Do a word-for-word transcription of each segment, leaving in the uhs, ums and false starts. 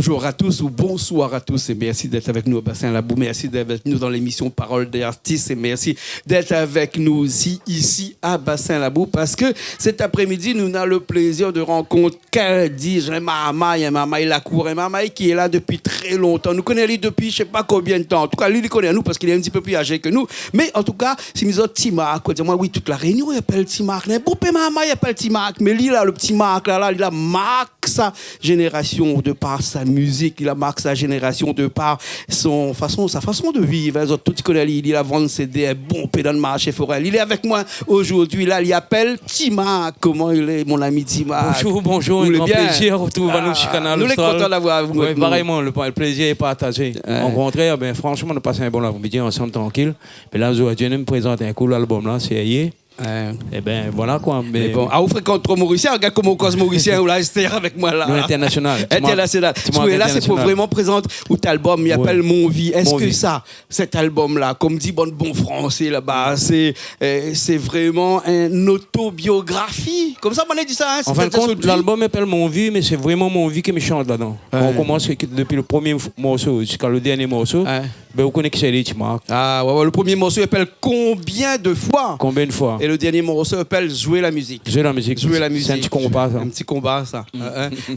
Bonjour à tous ou bonsoir à tous et merci d'être avec nous à Bassin Labou. Merci d'être avec nous dans l'émission Parole d'artiste et merci d'être avec nous aussi ici à Bassin Labou parce que cet après-midi, nous avons le plaisir de rencontrer, ka di, in marmay, in marmay lakour, in marmay ki lé la dopi trè lontan. Nou koné ali dopi mi koné pa konbien d'tan. An tou ka, li, li koné anou parske li lé in ti pé pli azé ke nou. Mé an tou ka, si mi di azot Ti Mark, ou va di amoin, oui, tout La Rényon i apèl Ti Mark. Néna bonpé marmay i apèl Ti Mark. Mé li la, le Ti Mark la, la, li la mark sa génération de par sa mizik, li la mark sa génération de par son fason, sa fason de viv, in. Zot tout i koné ali, li la vann CD bonpé dan le marshé forin. Li lé avèk moin zordi la, li apèl Ti Mark. Koman i lé, mon ami Ti Mark ? Bonjour, bonjour, in gran plézir rotrouv anou si Kanal Austral. Nou lé kontan d'avoir aou avèk nou. Parèyman, le, le plézir lé partazé. Okontrèr, bin, fransman, nou la pas in bon apré-midi ansanm, trankil. Mé la, zordi nou prézant in kou lalbom la, sérié. Ébin, voilà koi. Mé bon, a, ou frékant tro Morisien, gard koman ou koz morisien, ou la, astèr avèk moin la. Non, intèrnasional. Intèrnasional. Ti Mark, sé pou vréman prézant out albom, i apèl Mon Vie. Èske sa, sèt albom la, konm di bann bon fransé laba, sé, sé vréman in otobiografi ? Konmsa bann i di sa, in. An fin d'kont, lalbom i apèl Mon Vie, mé sé vréman mon vi ke mi shant ladan. Kan ou komans ékout dopi le promié morso ziska le dèrnié morso, bin, ou koné kisa i lé Ti Mark. A, oué, oué, le promié morso i apèl Combien de fois ? Combien de fois ? É le dèrnié morso i apèl Jouer la musique. Jouer la musique. Sé in ti konba sa. In ti konba sa.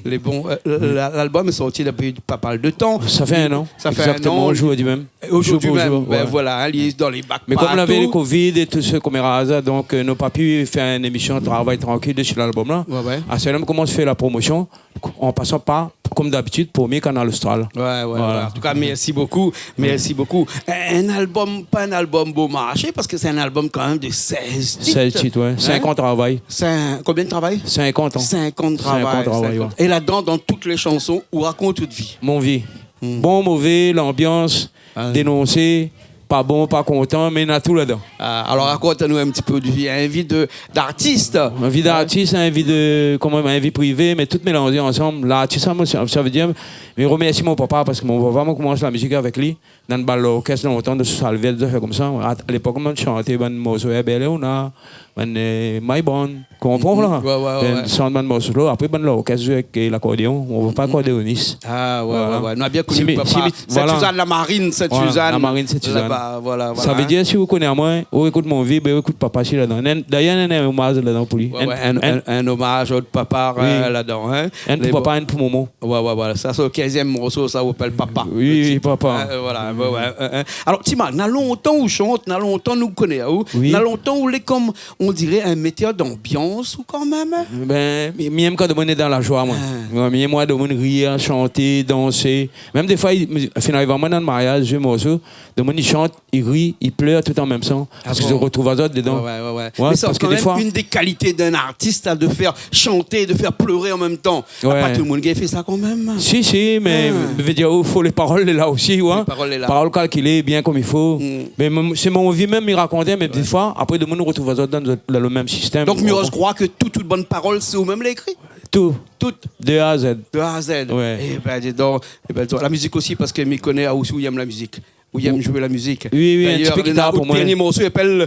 Lé bon, la, lalbom lé sorti dopi pa mal de tan. Sa fé in an. Sa fé in an. Égzaktoman, zordi mèm. Zordi mèm. Bin voilà, li lé dan lé bak partou. Mé konm lavé le covid é tout se koméraz, donk, nou la pa pu fé in émision Travay Trankil desi lalbom la. Asèr la nou komans fé la promosion an pasan par, konm dabitid, promié Kanal Austral. Oué, oué. An tou ka, mèrsi bokou. Mèrsi bokou. In, in albom, pa in albom bon marshé, parske sé in albom kan mèm de sèz tit. Sèz tit, oué. Sink an travay. Sink, konbien travay ? Sink an. Sink an travay. É ladan, dan tout lé shanson, ou rakont out vi. Mon vi. Bon, mové, lanbians, dénonsé, pa bon, pa kontan, mé na tout ladan. Alor, rakont anou in ti pé out vi, in vi de, d'artis. In vi d'artis, in vi de, koman, in vi privé, mé tout mélanzé ansanm. Lartis, sa, moin, sa, sa vé dir, mi remèrsi mon papa, parske mon papa, moin la komans la mizik avèk li, dan bal lorkès lontan, de sou salvèt, dé zafèr konmsa. A lépok, moin té shant bann morso, Herbert Léonard, bann, Maybon, konpran la ? Oué, oué. Bin, shant bann morso la, apré bann lorkès zoué avèk lakordéon, mon papa lakordéonis. A oué, oué. Nou la bien koni out papa. Sint-Sizane, la Marine Sint-Sizane. Voilà, la Marine Sint-Sizane. Laba, voilà. Sa vé dir, si ou koné amoin, ou ékout Mon vi, bin, ou ékout papa si ladan. Dayèr, néna in omaz ladan pou li. Oué, in, in omaz out papa ladan, in. In pou papa, in pou momon. Oué, oué, voilà. Sa sé le kinzièm morso, sa, i apèl Papa. Oui, oui, Papa. Voilà, oué, oué. Alor, Ti Mark, na lontan ou shant, na lontan nou koné aou. Oui. Na lontan ou lé konm, on diré, in métèr d'anbians ou kan mèm, in ? Bin, mi, mi èm kan domoun lé dan la joi, moin. Oué, mi èm oir domoun rir, shanté, dansé. Mèm défoi, i, i fine ariv amoin dan mariaz, zoué morso, domoun i shant, i ri, i plèr tout an mèm tan. Parske zot i rotrouv azot dedan. Oué, oué, oué. Mé sa, parske kan mèm, défoi, inn dé kalité d'in artis, la, de fèr shanté, de fèr pléré an mèm tan. Oué. Pa tout domoun i gingn fé sa kan mèm. Si, si, mé vé dir, i fo lé parol lé la osi, oué. Lé parol lé la. Parol kalkilé, bien konm i fo. Mé, mé sé mon vi mèm, mi rakont, mé défoi, apré, domoun i rotrouv azot dan, dan le mèm sistèm. Donk, mi oz kroir ke tout, tout bann parol, sé ou mèm la ékri ? Tout. Tout. De A à Z. De A à Z. Oué. Ébin, di donk, ébin, la mizik osi, parske mi koné aou osi ou èm la mizik. Ou èm zoué la mizik. Oui, oui, in ti pé gitar pou moin. Dayèr, out dèrnié morso i apèl,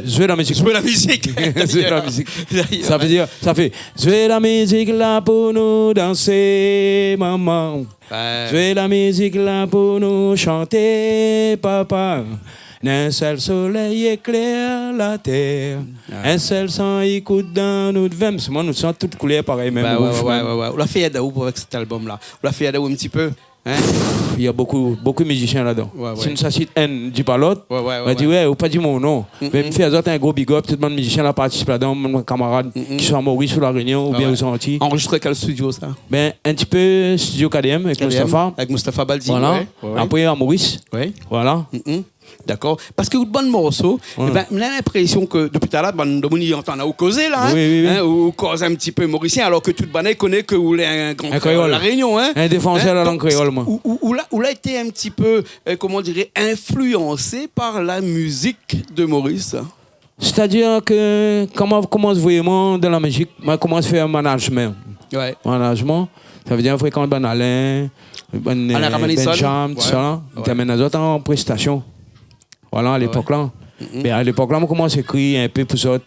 Zoué la mizik. Zoué la mizik. Zoué la mizik. Dayèr. Sa vé dir, sa fé, zoué la mizik la pou nou dansé, momon. Oué. Zoué la mizik la pou nou shanté, papa. Néna in sèl solèy i éklèr la tèr. Oué. In sèl san i koul dan nout vèn. Sé moin, nou shant tout koulèr parèy, mèm rouz, mèm. Oué, oué. Ou la fièr d'aou avèk sèt albom la ? Ou la fièr d'aou in ti pé ? In ? Pff, néna bokou, bokou mizisien ladan. Oué, oué. Si nou sa sit inn, di pa lot. Oué, oué, oué. Ou la di, oué, ou pa di mon non. Mé mi fé azot in gro big up, tout bann mizisien la partisip ladan, mon kamarad, ki soi a Moris ou La Rényon, oubien o Zantiy. Anrozistré kèl studio, sa ? Bin, in ti pé studio K D M avèk K D M, Mustapha. Avèk Mustapha Baldi, oué, oué. Voilà. Apré, a Moris. Oué. Voilà. Dakor. Parske out bann morso, ébin, mi na linprésion ke dopi talèr, bann domoun i antann aou kozé la, in, ou, ou koz in ti pé morisien, alor ke tout bann i koné ke ou lé in gran kréol La Rényon, in. In défansèr la lang kréol, moin. Donk, ou, ou, ou la, ou la été in ti pé, koman diré, influansé par la mizik de Moris. Sétadir ke kan moin la komans vréman dan la mizik, moin la komans fé management. Oué. Management, sa vé dir frékant bann Alain, bann, Alain Ramanison. Benjam, tousa la. Oué. Té amenn azot an préstasion. Voilà, a lépok la. Oué. Mé a lépok la, moin la komans ékri in pé pou zot.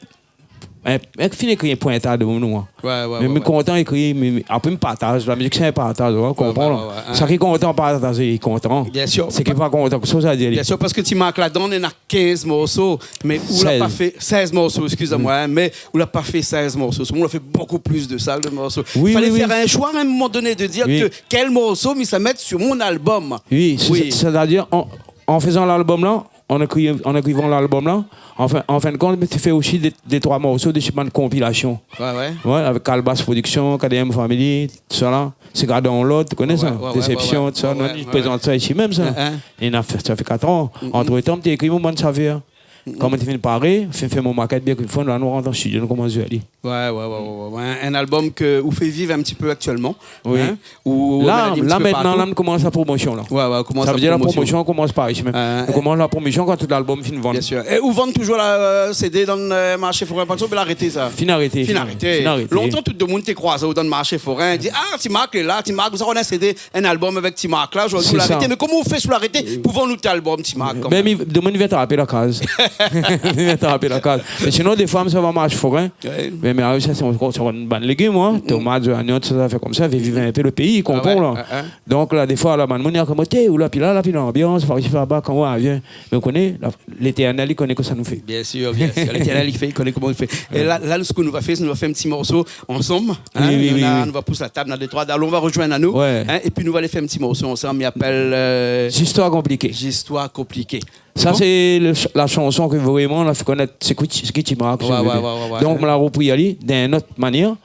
In, in fini ékri in pointa de moun, moin. Ouais, ouais, ouais. Mé mi kontan ékri, mé, mé apré mi partaz. La mizik sé in partaz, ou konpran, la. Ouais, ouais, ouais, ouais. Sak lé kontan partazé, lé kontan. Bien sûr. Sak lé pa kontan, kosa sa i vé dir, li ? Bien sûr, parske Ti Mark ladan, néna kinz morso, mé ou la pa fé sèz morso, excusez-moi, hein, mé ou la pa fé sèz morso. Ou la fé bokou plis de sa, de morso. Oui, oui, oui. Il fallait faire un choix à un moment donné de dire que quel morceau mi sa mèt sur mon album. Oui, sé, sétadir, an, an fézan lalbom la, an ékri-, an ékrivan lalbom la, an fin, an fin de kont, mi té fé osi dé, dé troi morso dési bann konpilasion. Ouais, ouais. Ouais, avèk Kalbas Production, K D M Family, tousala. Séga Download, ou koné sa ? Ouais, ouais, ouais, Déception, ouais, ouais. Tousala, nou la prézant sa isi mèm, sa. Hein, hein. É na fé, sa fé kat an. Mm, mm. Antretan, mi té ékri mon bann zafèr. Mm, mm. Kan mi té fine paré, fé, fé mon makèt bien konm i fo, la nou rant an studio, nou komans zoué ali. Ouais, ouais, ouais, ouais, ouais. In, in album ke ou fé viv in ti pé aktièlman, hein, ou ou la, la, mintnan, la, nou komans la promosion, la. Ouais, ouais, ou komans la promosion. Sa vé dir la promosion komans par isi mèm. Euh, nou komans la promosion kan tout lalbom fine vann. Bien sûr. É ou vann toujour la, euh, CD dan, euh, marshé forin, par égzanp, ou la arété sa ? Fine arété. Fine arété. Fine arété. Lontan, tout demoun té kroiz aou dan marshé forin, di, ah, Ti Mark lé la, Ti Mark, ou sa, ou néna CD, in albom avèk Ti Mark la, zordi ou la arété. Sé sa. Mé koman ou fé si ou la arété pou vann out albom, Ti Mark, kan mèm ? Ben, mi, demoun i vien trapé la kaz. I vien trapé la kaz. Mé sinon, défoi, mi sava marshé forin. Ouais. Mé, mé, ah oui, sa, sé, sé in bann légim, hein. Mm. Tomat, zoignon, tout sa, zafèr konmsa, fé viv in pé le péi, ou konpran, la. Ah ouais, hein, hein. Donk la, défoi, la, bann moun i di amoin, té, ou la pi la, la pi lanbians, par isi, par laba, kan ou la vien. Mé ou koné, la, Létèrnèl, li koné kosa nou fé. Bien sûr, bien sûr. Létèrnèl, li fé, li koné koman li fé. É la, la, sak nou va fé, sé nou va fé in ti morso ansanm, hein. Oui, oui, oui, oui. Nou va pous la tab, nou na dé troi dalon, nou va rozoinn anou, hein, épi nou va alé fé in ti morso ansanm, i apèl, euh, Zistoir konpliké. Zistoir konpliké. Sa, sé le ch-, la shanson ke vréman la fé konèt sé ki Ti-, sé ki Ti Mark, si ou vé. Ouais, ouais, ouais, ouais. Donk, moin la repri ali d'in not manièr.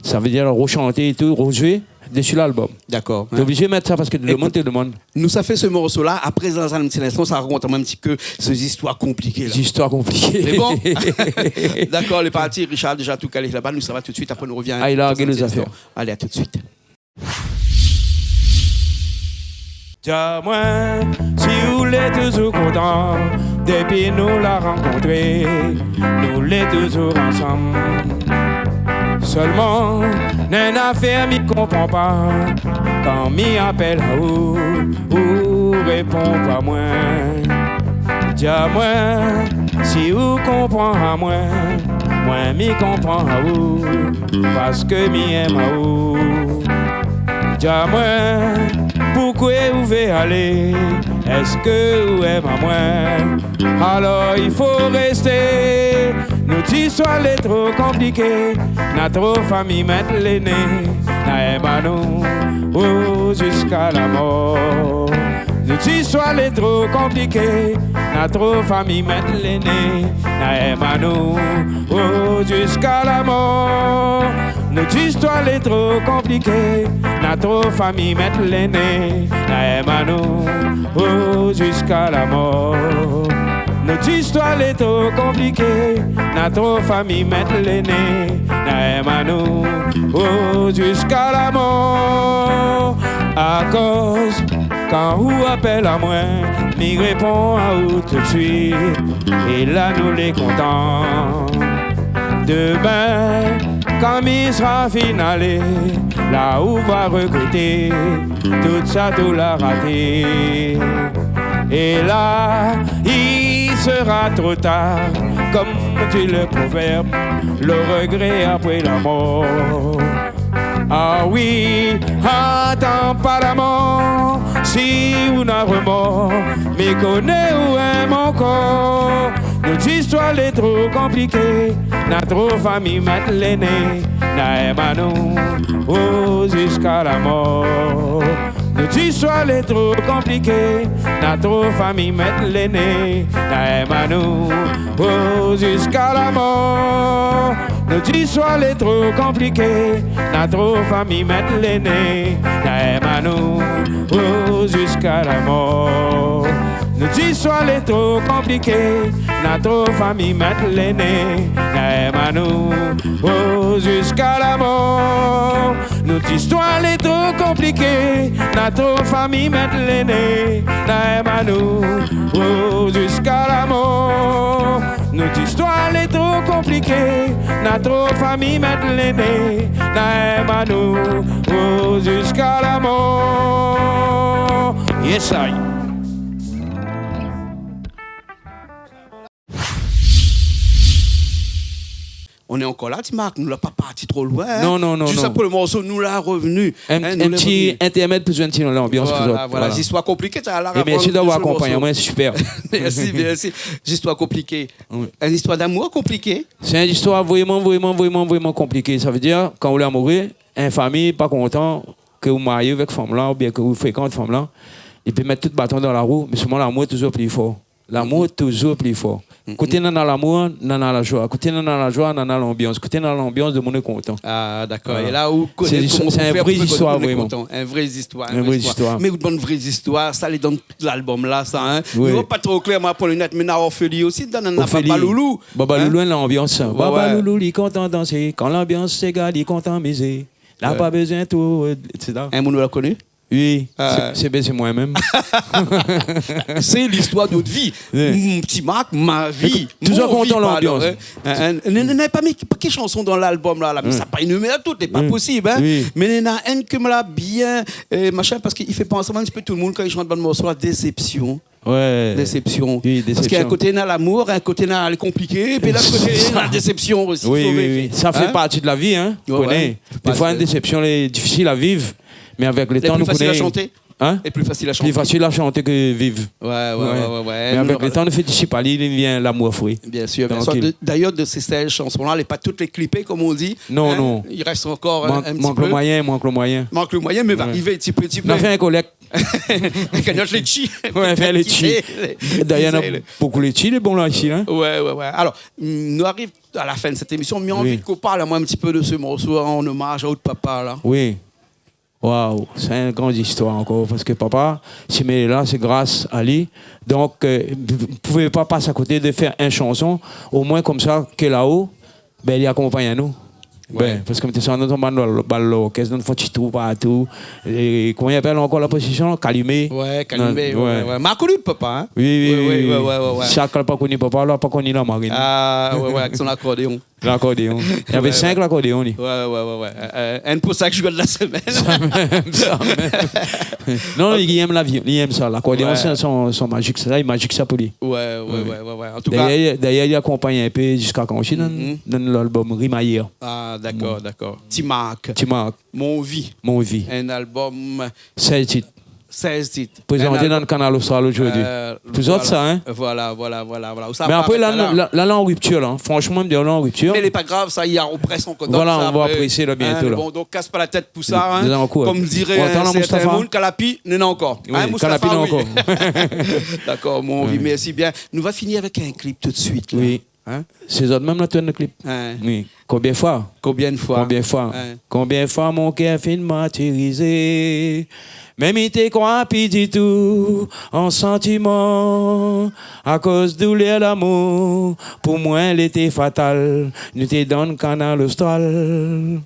Sa vé dir la reshanté é tou, rejoué dési lalbom. Dakor. Té oblizé mèt sa parske tout demoun té demann. Ékout, nou sa fé se morso la, apré, dan in ti linstan, sa rakont amoin in ti pé se zistoir konpliké la. Zistoir konpliké. Sé bon ? Dakor, lé parti, Richard, déza tou kalé laba, nou sava tout suit, apré nou revien. Alé, larg dan in ti linstan. Alé, a tout suit. Di amoin si ou lé toujour kontan, dépi nou la rankontré, nou lé toujour ansanm. Sèlman, néna in afèr mi konpran pa, kan mi apèl aou, ou répon pa moin. Di amoin si ou konpran amoin, moin mi konpran aou, parske mi èm aou. Di amoin, poukwé ou vé alé ? Èske ou èm amoin ? Alor i fo résté. Nout zistoir lé tro konpliké, na tro fami mèt le né. Na èm anou, o, ziska la mor. Nout zistoir lé tro konpliké, na tro fami mèt le né. Na èm anou, o, ziska la mor. Nout zistoir lé tro konpliké, na tro fami mèt le né. Na èm anou, o, ziska la mor. Nout zistoir lé tro konpliké, na tro fami mèt le né. Na èm anou, o, ziska la mor. Akoz kan ou apèl amoin, mi répon aou tout suit. É la nou lé kontan. Demin, kan mi sra fine alé, la ou va regrété tout sa ou la raté. É la, i sra tro tar, konm di le provèrb, le regré apré la mor. Ah oui, atann pa la mor, si ou na remor, mi koné ou èm ankor. Nout zistoir lé tro konpliké, na tro fami mèt le né. Na èm anou, o, ziska la mor. Nout zistoir lé tro konpliké, na tro fami mèt le né. Na èm anou, o, ziska la mor. Nout zistoir lé tro konpliké, na tro fami mèt le né. Na èm anou, o, ziska la mor. Nout zistoir lé tro konpliké, na tro fami mèt le né. Na èm anou, o, ziska la mor. Nout zistoir lé tro konpliké, na tro fami mèt le né. Na èm anou, o, ziska la mor. Nout zistoir lé tro konpliké, na tro fami mèt le né. Na èm anou, o, ziska la mor. Yes I. Nou lé ankor la, Ti Marc, nou la pa parti tro loin, hein. Non, non, non, non. Zis apré le morso, nou la revni, hein, nou la revni. In ti intermèd pou zwenn in ti lanbians pou zot. Voilà, voilà. Zistwar konpliké, sa la. É mèrsi d'avoir akonpagn amoin, sé super. Mèrsi, mèrsi. Zistwar konpliké. Oui. In istwar d'amour konpliké. Sé in istwar vréman, vréman, vréman, vréman konpliké. Sa i vé dir, kan ou lé amouré, in fami pa kontan ke ou marié avèk fanm-la oubien ke ou frékant fanm-la, li pé mèt tout baton dan la rou, mé solman lamour lé touzour pli for. Lamour lé touzour pli for. Koté nana lamour, nana la joi. Koté nana la joi, nana lanbians. Koté nana lanbians, demoun lé kontan. Ah, dakor. Voilà. É la ou koné koman pou fé pou ke tout demoun lé kontan. Sé in vré zistwar, vréman. In vré zistwar. Mé out bann vré zistwar, sa lé dan lalbom-la, sa, hein. Oui. Nou pa tro klèr, ma pran linèt, mé nana Ophélie osi, dan nana Ophélie. Baba Loulou. Baba Loulou, lanbians. Ouais, ouais. Baba Loulou, li kontan dansé. Kan lanbians séga, li kontan mizé. La pa bezoin tou, euh, et cetera. In moun ou la koni ? Oui, sé, sé, ben, sé moin mèm. Sé listwar de out vi. Oui. Mm, Ti Marc, ma vi, mon vi, pardon, hein. Ékout, touzour kontan lanbians. Hein, hein, non, non, non, pa, mé ki, ki shanson dan lalbom-la, la, mé sa pa énumèr tout, lé pa posib, hein. Oui. Mé néna inn ke moin la bien, euh, machin, parske i fé pans amoin in ti pé tout demoun kan i shant bann morso la désepsion. Ouais. Désepsion. Oui, désepsion. Parske in koté nana lamour, in koté nana lé konpliké, épi lot koté nana la désepsion osi. Oui, oui, oui. Sa i fé parti de la vi, hein. Ou koné. Ouais, ouais. Défoi, in désepsion lé difisil a viv, mé avèk le tan, nou koné. É pli fasil a shanté. Hein ? É pli fasil a shanté. Pli fasil a shanté ke viv. Ouais, ouais, ouais, ouais. Mé avèk le tan, nou fé disip ali, li vien lamour fré. Bien sûr, bien sûr. Trankil. D'ailleurs, de sé, sé shanson-la, lé pa tout lé klipé, kom on di. Non, non. Hein ? I rès ankor in, in ti pé. Mank le moiyin, mank le moiyin. Mank le moiyin, mé va arivé ti pé, ti pé. Nou la fé in kolèk. Kanyot létshi. Ouais, fé létshi. D'ailleurs, nana bonpé létshi, lé bon la, isi, hein. Ouais, ouais, ouais. Alor, mm, nou ariv a la fin de sèt émision, mé anvi ke ou parl amoin in ti pé de se morso an omaz a out papa, la. Oui. Waouh, sé in gran istwar ankor, parske papa, si mi lé la, sé gras a li. Donk, euh, pou, pou pa pas a koté de fé in shanson, omoin konmsa, ke laho, ben, li akonpagn anou. Ouais. Ben, parske mi té sa, nou té antann bal, bal lorkès, nou té fé ti tour partou. É koman i apèl ankor la pozision ? Kalimé. Ouais, Kalimé, ouais, ouais. Ma koni out papa, hein. Oui, oui, oui, oui. Sak la pa koni papa, la pa koni la marine. Ah, ouais, ouais, avèk son lakordéon. Lakordéon. Navé sink lakordéon, li. Ouais, ouais, ouais, ouais. Euh, euh, inn pou sak zour de la semèn. Sa mèm, sa mèm. Non, li èm la vi, li èm sa. Lakordéon, sé son, son mazik, sa, li mazik sa pou li. Ouais, ouais, ouais, ouais, ouais. An tou ka. D'ailleurs, d'ailleurs, li akonpagn in pé Ziska Kan osi dan, dan lalbom Rimayer. Ah, dakor, dakor. Ti Marc. Ti Marc. Mon vi. Mon vi. In albom. Sèz tit. Sèz tit. Prézanté dan Kanal Austral zordi. Pou zot sa, hein. Voilà, voilà, voilà, voilà. Mé apré, la, la, la, la, an riptir, la. Fransman, mi di, la, an riptir. Mé lé pa grav, sa, i arprès ankor. Voilà, nou va aprésé la bientôt, la. Bon, donk, kas pa la tèt pou sa, hein. Kom diré in sèrtin moun, Kalapi, néna ankor. Oui, Kalapi, néna ankor. Dakor, mon vi, mèrsi bien. Nou va fini avèk in klip tout suit, la. Oui. Hein ? Sé zot mèm la tourn le klip. Hein. Oui. Konbien foi ? Konbien foi ? Konbien foi ? Hein. Konbien foi mon kèr fine martirizé. Mé mi té kroi pi ditou an santiman. Akoz doulèr lamour, pou moin, lété fatal. Nou té dan Kanal Austral.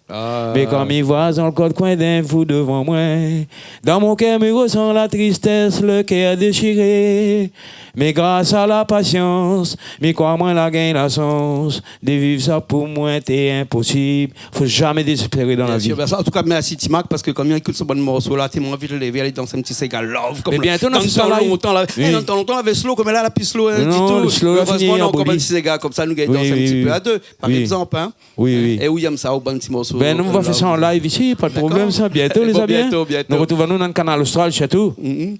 Ah. Mé kan mi voi zot kot koin d'in fou dovan moin, dan mon kèr, mi resan la tristès, le kèr déshiré. Mé gras a la pasians, mi kroi moin la gingn la shans de viv sa, pou moin té inposib. Fo zamé dézéspéré dan la vi. Bien sûr, bien sûr. An tou ka, mèrsi Ti Marc, parske kom mi ékout se bann morso la, té, moin anvi lévé, alé dans in ti séga love, kom dan tan lontan la. Mé bientôt, nou va fé sa live. Oui. Eh, dan tan lontan, lavé slow, kom la, la pi slow, hein, ditou. Non, le slow la fini, aboli. Erezman, nou na ankor bann ti séga konmsa, nou gingn dans in ti pé a dé, par égzanp, hein. Oui, oui. É ou i èm sa, ou bann ti morso. Ben, nou va fé sa an live isi, pa de problèm sa. Dakor. Bientôt, les amis, hein. Bon, bientôt, bientôt. Nou retrouv anou dan Kanal Austral, sirtou.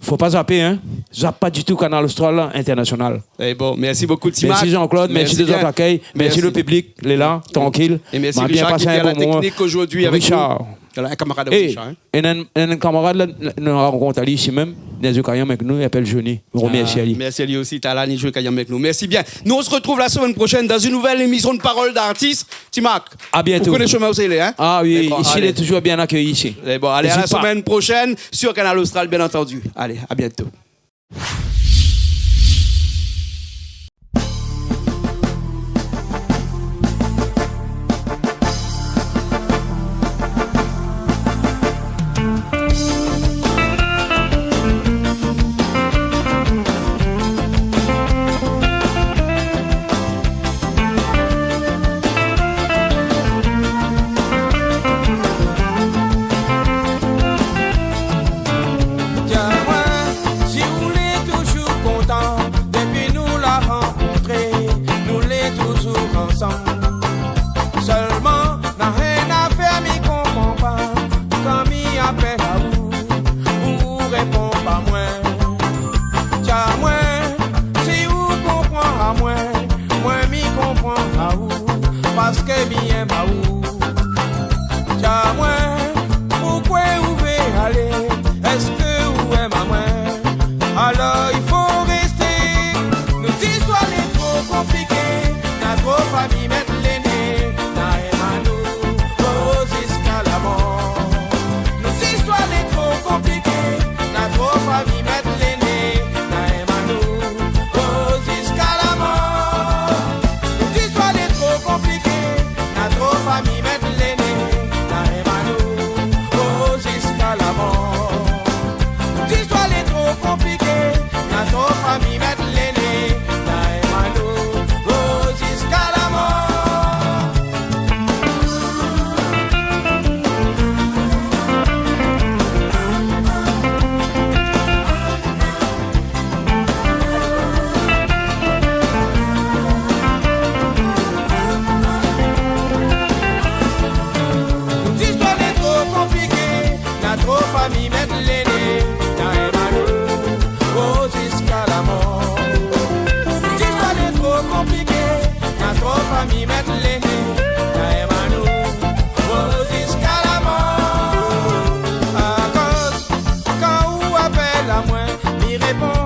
Fo pa zapé, hein. Zap pa ditou Kanal Austral, la, international. Eh bon, mèrsi bokou, Ti Marc. Mèrsi Jean-Claude, mèrsi de zot akèy, mèrsi le piblik, lé la, trankil. É mèrsi Richard ki lé a la teknik zordi avèk nou. Ma bien pasé in bon moman. Richard. Voilà, in kamarad a Richard, hein. É in, in kamarad la, nou la rankont ali isi mèm, dan Zouk Ayanm avèk nou, li apèl Johnny. Nou remèrsi ali. Ah, mèrsi ali osi, talèr li zoué Zouk Ayanm avèk nou. Mèrsi bien. Nous, on se retrouve la semaine prochaine dans une nouvelle émission de Parole d'artiste. Ti Marc, ou koné shomin ousa i lé, hein ? D'accord, allez. Ah oui, isi, lé touzour bien akéyi isi. Ézit pa. Eh bon, allez, à la semaine prochaine sur Kanal Austral, bien entendu. Allez, à bientôt. Tiens, moin, si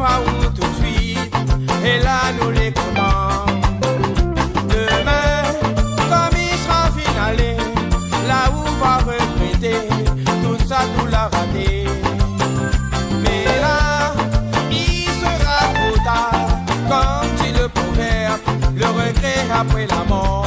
pa ou tout suit, é la nou lé kontan. Demin, kom i sra fine alé, la ou va regrété tout sa ou la raté. Mé la, i sra tro tar, kom di le provèrb, le regré apré la mor.